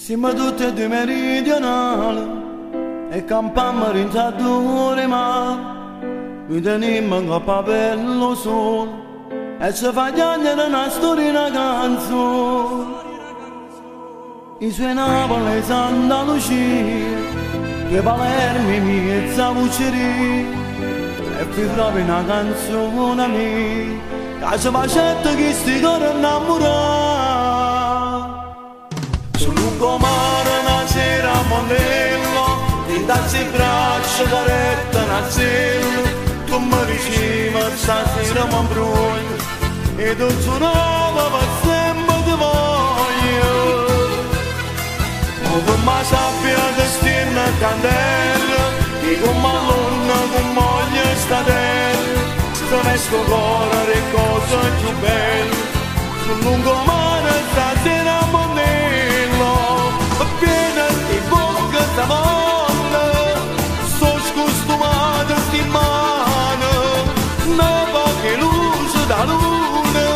Simm tutt e duje meridional e campamm dint addor 'e mar. Nuje tenimm ngopp 'a pell 'o sol e ce fa chiagnere na storia 'e na canzone. I' so 'e Napule 'e Santa Lucia, tu 'e Palermo 'e miez 'a Vucciria e fuje proprio na canzona mia ca ce facette chisti core 'nnammurà. Sul lungomare na sera a Mondello, dint' a sti braccia carette na stella, tu me dicive stasera m'mbruoglio e te giuravo pe sempe te voglio. Mo comm' 'a sabbia te stienne 'ncandela e comm' 'a ll'onna cummoglie sta terra, se veste 'o core d' 'e cose cchiù belle. Sul lungomare stasera a Mondello, piena 'e bocca sta donna, so scustumate sti mmane, na poco 'e luce da luna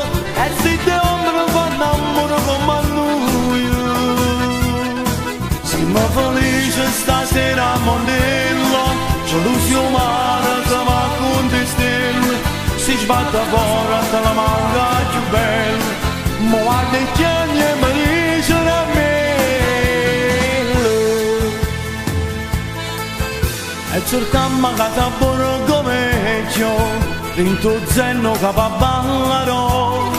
e si due ommene fanno ammore comme a nuje. Simmo felice stasera a Mondello, gelusia 'o mare se va con 'e stelle, si sbatte fora te la manca cchiù bella, mo guarda e chiagne e me dice dammella. E cercammo 'a casa a Borgo Vecchio, dint' 'o Zen o Capo a Ballarò,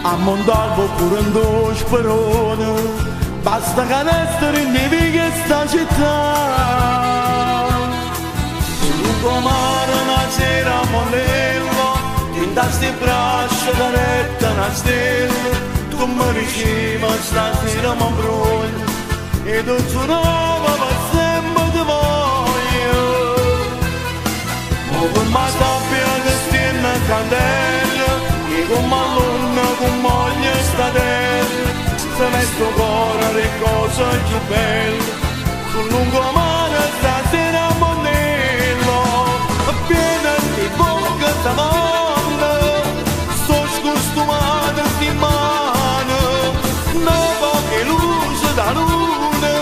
a Montalbo oppure 'int' 'o Sperone, basta ca resta dint' 'e viche 'e sta città. Sul lungomare na sera a Mondello, dint' a sti braccia carette na stella, tu me dicive stasera m'mbruoglio e te giuravo pe sempe te voglio. Mo comm' 'a sabbia che stienne 'ncandela e comm' 'a luna cummoglie sta terra, se veste 'o core d' 'e cose cchiù belle. Sul lungomare stasera a Mondello, piena 'e bocca sta donna, so scustumate sti mmane, na poco 'e luce da luna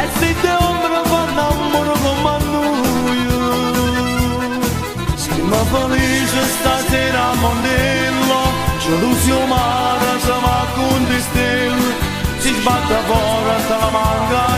e si due ommene fanno ammore comme a nuje. Simmo felice stasera a Mondello, gelusia 'o mare se va con 'e stelle, si sbatte fora te la manca.